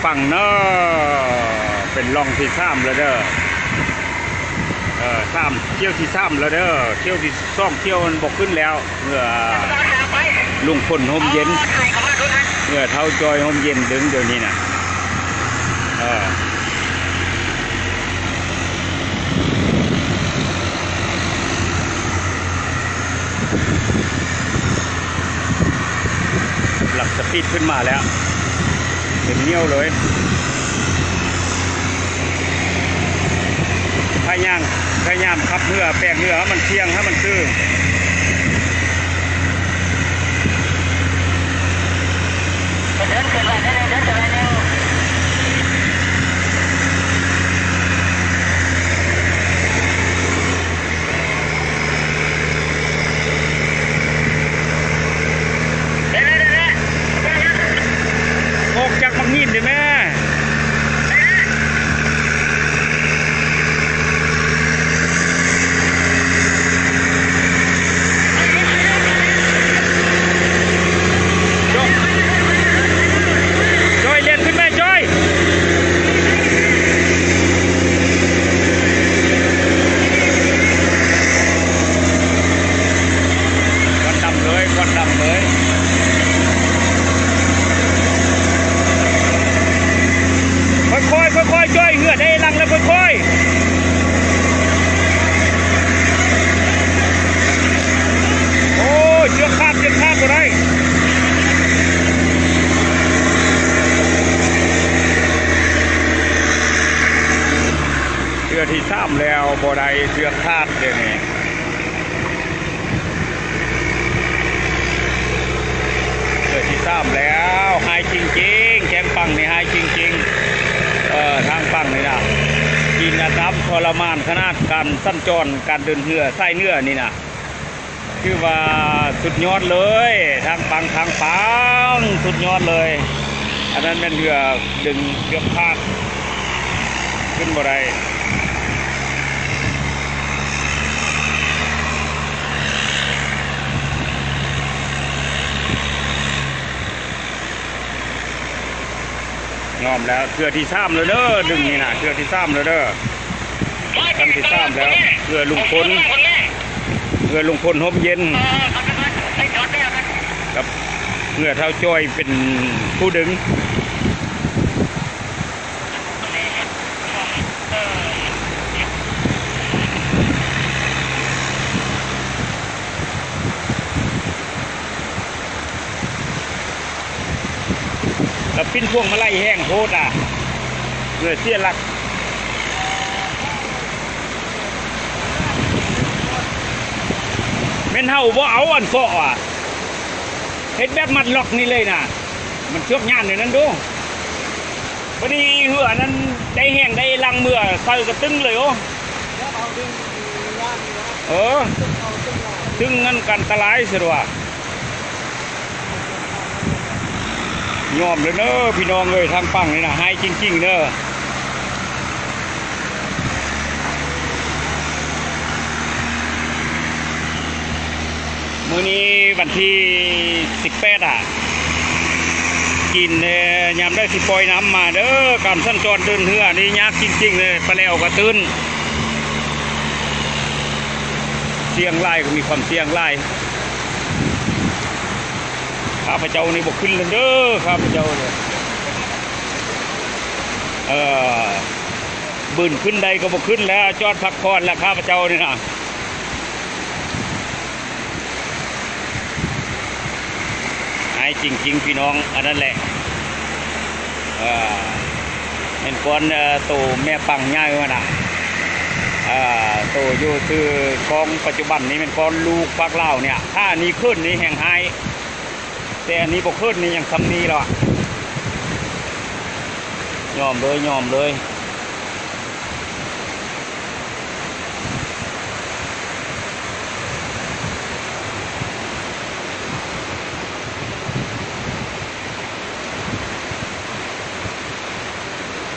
ຝັ່ງເດີ ເປັນລ່ອງທີສາມແລ້ວເດີ ເອີ ສາມ ຖ້ຽວທີສາມແລ້ວເດີ ຖ້ຽວທີສອງ ຖ້ຽວມັນບໍ່ຂຶ້ນແລ້ວ ເມື່ອລຸງພົນຮົ່ມເຢັນ ເມື່ອທ້າວຈ້ອຍຮົ່ມເຢັນດຶງດຽວນີ້ນະ ເອີ. ຫຼັກສະປີດຂຶ້ນມາແລ້ວ ເຕັມໜ້ວເລີຍ ພະຍາຍາມ ພະຍາຍາມຂັບເຮືອ ແປງເຮືອໃຫ້ມັນທ່ຽງ ໃຫ້ມັນຊື່. ອອກຈາກໝາກຫີນເດ້ແມ່. ຈ້ອຍ ຈ້ອຍ ແລ່ນຂຶ້ນແມ່ ຈ້ອຍ. ຄວັນດຳເລີຍ ຄວັນດຳເລີຍ ຄ່ອຍໆ ຄ່ອຍໆ ຈ້ອຍ ເຮືອໄດ້ຫຼັງແລ້ວ ຄ່ອຍໆ. ໂອ້ ເຊືອກຂາດ ເຊືອກຂາດບໍ່ໄດ້ ເທື່ອທີສາມແລ້ວ ບໍ່ໄດ້ ເຊືອກຂາດດຽວນີ້ ເທື່ອທີສາມແລ້ວ ຮ້າຍຈິງໆ ແຄມຝັ່ງນີ້ຮ້າຍຈິງໆ ເອີ ທາງຝັ່ງນີ້ນະ ຈີນນະ ກຳທໍລະມານຂະໜາດ ການສັນຈອນ ການເດີນເຮືອສາຍເໜືອນີ້ນະ ຖືວ່າສຸດຍອດເລີຍ ທາງຝັ່ງ ທາງຝັ່ງ ສຸດຍອດເລີຍ ອັນນັ້ນແມ່ນເຮືອດຶງເຊືອກຂາດ ຂຶ້ນບໍ່ໄດ້ ຍອມແລ້ວ ເທື່ອທີສາມແລ້ວເດີ ດຶງນີ້ນະ ເທື່ອທີສາມແລ້ວເດີ ຄັ້ງທີສາມແລ້ວ ເພື່ອລຸງພົນ ເພື່ອລຸງພົນຮົ່ມເຢັນ ກັບເພື່ອທ້າວຈ້ອຍເປັນຜູ້ດຶງ. ລະປິ່ນພວງມາໄລ່ແຮງໂພດອະ ເຫຼືອເສຍຫຼັກ ແມ່ນເຮົາບໍ່ເອົາອັນເຄາະອະ ເຮັດແບບມັດລັອກນີ້ເລີຍນະ ມັນເຊືອກຍານແນວນັ້ນດູ ບາດນີ້ເຮືອນັ້ນໄດ້ແຮງໄດ້ຫຼັງເມືອໃສ່ກະຕຶ້ງເລີຍໂອ ເອີ ຕຶ້ງນັ້ນກະອັນຕະລາຍຊະດວກ. ຍອມເດີພີ່ນ້ອງເອີຍ ທາງຝັ່ງນີ້ນະ ຮ້າຍຈິງໆເດີ ມື້ນີ້ວັນທີສິບແປດອະ ກິນ ເອີ ຍາມໃດຊິປ່ອຍນ້ຳມາເດີ ການສັນຈອນເດີນເຮືອນີ້ຍາກຈິງໆເລີຍ ປາແຫຼວກະຕື້ນ ສ່ຽງຫຼາຍ ກະມີຄວາມສ່ຽງຫຼາຍ. ຂ້າພະເຈົ້ານີ້ບໍ່ຂຶ້ນແລ້ວເດີ ຂ້າພະເຈົ້ານີ້ ເອີ ບືນຂຶ້ນໄດ້ກະບໍ່ຂຶ້ນແລ້ວ ຈອດພັກຜ່ອນແລ້ວ ຂ້າພະເຈົ້ານີ້ນະ ຮ້າຍຈິງໆ ພີ່ນ້ອງ ອັນນັ້ນແຫຼະ ເອີ ແມ່ນກ້ອນ ເອີ ໂຕແມ່ປັງໃຫຍ່ຫັ້ນນະ ເອີ ໂຕຢູ່ຊື່ຂອງປັດຈຸບັນນີ້ແມ່ນກ້ອນລູກພາກລາວນີ້ ຖ້າອັນນີ້ຂຶ້ນນີ້ແຮງຮ້າຍ ແຕ່ອັນນີ້ບໍ່ຂຶ້ນນີ້ຍັງຊ່ຳນີ້ແລ້ວ ຍອມເລີຍ ຍອມເລີຍ.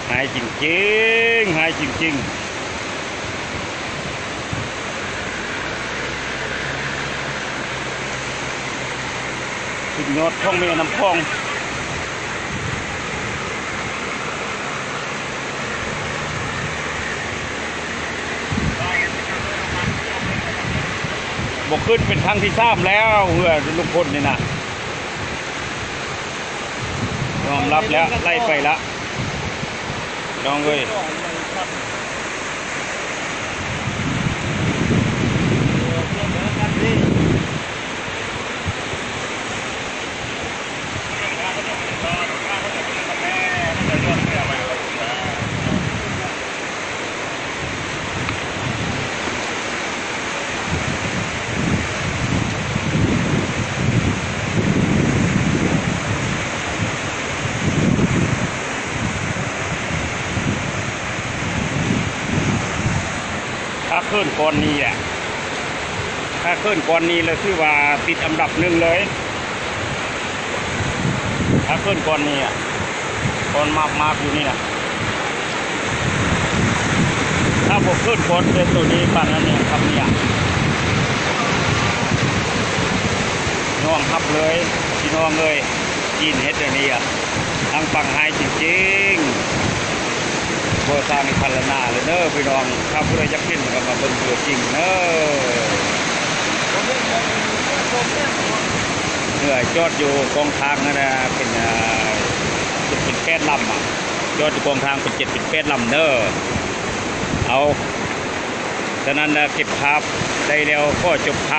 ຮ້າຍຈິງໆ ຮ້າຍຈິງໆ ສຸດຍອດຂອງແມ່ນ້ຳຂອງ. ບໍ່ຂຶ້ນເປັນຄັ້ງທີສາມແລ້ວ ເຮືອລຸງພົນນີ້ນະ ຍອມຮັບແລ້ວ ໄລ່ໄປລະ ນ້ອງເອີຍ. ຖ້າເຂີນກ່ອນນີ້ແຫຼະ ຖ້າເຂີນກ່ອນນີ້ແລ້ວ ຖືວ່າຕິດອັນດັບໜຶ່ງເລີຍ. ຖ້າເຂີນກ່ອນນີ້ອະ ກ່ອນມາກໆຢູ່ນີ້ນະ ຖ້າບໍ່ເຂີນກ່ອນແຕ່ໂຕນີ້ປານນັ້ນນີ້ຄັບເນຍ ຍອມຮັບເລີຍພີ່ນ້ອງເອີຍ. ຈີນເຮັດແນວນີ້ອະ ທັງປາງຮ້າຍຈິງໆ ບໍ່ຊ່າງພັນລະນາເລີຍເດີພີ່ນ້ອງ. ຖ້າຜູ້ໃດຢາກເຫັນກໍມາເບິ່ງຕົວຈິງເດີ. ເຮືອຈອດຢູ່ກອງທາງຫັ້ນນະ ເປັນ ເປັນແປດລຳອະ ຈອດຢູ່ກອງທາງເປັນເຈັດເປັນແປດລຳເດີ. ເອົາ ສະນັ້ນນະ ເກັບພາບໄດ້ແລ້ວ ຂໍຈົບຂ່າວ